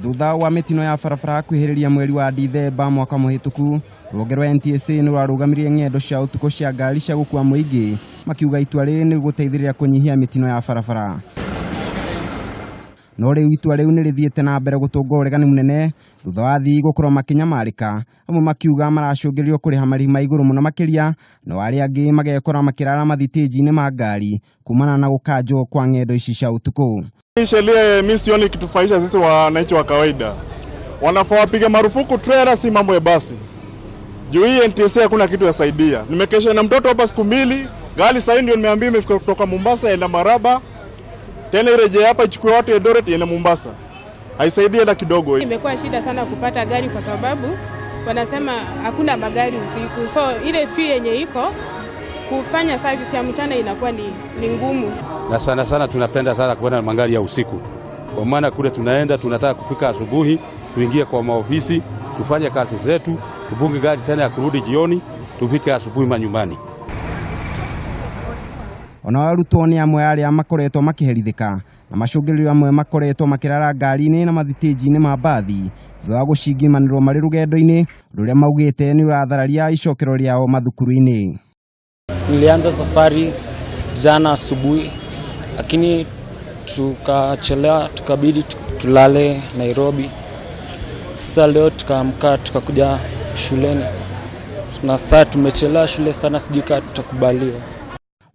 Thutha wa mĩtino ya barabara kwĩhĩrĩria mweri wa Dithemba mwaka mũhĩtũku, rũhonge rwa NTSA nĩ rwarũgamirie ng'endo cia ũtukũ cia ngari cia gũkua mũingĩ, makiuga itua rĩrĩ nĩ gũteithĩrĩria kũnyihia mĩtino ya barabara. No rĩu itua rĩu nĩ rĩthiĩte na mbere gũtũnga ũregani mũnene thutha wa athii gũkorwo makĩnyamarĩka, amwe makiuga maracũngĩrĩrio kũrĩha marĩhi ma igũrũ mũno makĩria, no arĩa angĩ magekora makĩrara mathitĩnji-inĩ ma ngari kumana na gũkanjwo kwa ng'endo ici cia ũtukũ. Hii sheria mimi sioni ikitufaisha sisi wananchi wa kawaida. Wanafaa wapige marufuku trailer, si mambo ya basi. Juu hii NTSA hakuna kitu yasaidia. Nimekesha na mtoto hapa siku mbili, gari sasa ndio nimeambiwa imefika kutoka Mombasa enda Maraba. Tena irejee hapa ichukue watu Eldoret iende Mombasa. Haisaidii hata kidogo. Imekuwa shida sana kupata gari kwa sababu wanasema hakuna magari usiku, so ile fee yenye iko kufanya service ya mchana inakuwa ni ngumu. Na sana sana tunapenda sana kuenda magari ya usiku, kwa maana kule tunaenda tunataka kufika asubuhi, tuingie kwa maofisi tufanye kazi zetu, tubunge gari tena ya kurudi jioni, tufike asubuhi manyumbani. Ona arutwo nĩ amwe arĩa makoretwo makĩherithĩka na macũngĩrĩrio amwe makoretwo makĩrara ngari-inĩ na mathitĩnji-inĩ ma mbathi thutha wa gũcingimanĩrwo marĩ rũgendo-inĩ rũrĩa maugĩte nĩ ũrathararia icokero rĩao mathukuru-inĩ. Nilianza safari jana asubuhi, lakini tukachelewa, tukabidi tulale Nairobi. Sasa leo tukaamka tukakuja shuleni, na sasa tumechelewa shule sana, sijui kama tutakubaliwa.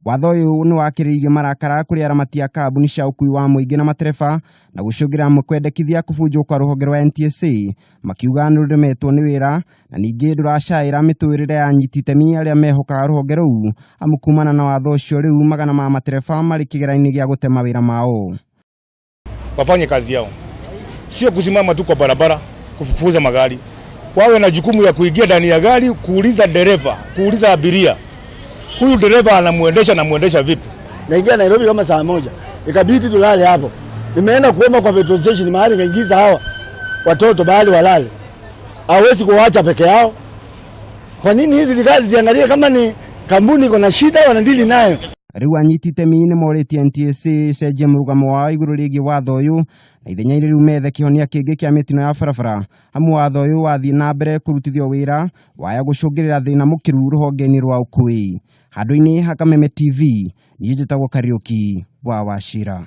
Watho ũyũ nĩ wakĩrĩirie marakara kũrĩ aramati a kambuni cia ũkui wa mũingĩ na matereba na gũcũngĩra amwe kwendekithia kũbunjwo kwa rũhonge rwa NTSA, makiuga nĩ rũremetwo nĩ wĩra na ningĩ ndũracaĩra mĩtũrĩre ya anyiti itemi arĩa mehokaga rũhonge rũu, amu kumana na watho ũcio rĩu magana ma matereba marĩ kĩgera-inĩ gĩa gũte mawĩra mao. Wafanye kazi yao, sio kusimama tu kwa barabara kufukuza magari. Wawe na jukumu ya kuingia ndani ya gari, kuuliza dereva, kuuliza abiria, huyu dereva anamuendesha, anamuendesha vipi? Naingia Nairobi kama saa 1, ikabidi tulale hapo. Nimeenda kuomba kwa petrol station mahali kaingiza hawa watoto bahali walale, hawezi kuwaacha peke yao. Kwa nini hizi serikali ziangalie kama ni kampuni iko na shida wanadili nayo? Rĩu anyiti itemi nĩ morĩtie NTSA ĩcenjie mũrũgamo wao igũrũ rĩgiĩ watho ũyũ na ithenya-inĩ rĩu methe kĩhonia kĩngĩ kĩa mĩtino ya barabara, amu watho ũyũ wathiĩ na mbere kũrutithio wĩra waya gũcũngĩrĩra thĩna mũkĩru rũhonge-inĩ rwa ũkui. Handũ-inĩ ha Kameme TV, niĩ njĩtagwo Kariũki wa Wachira.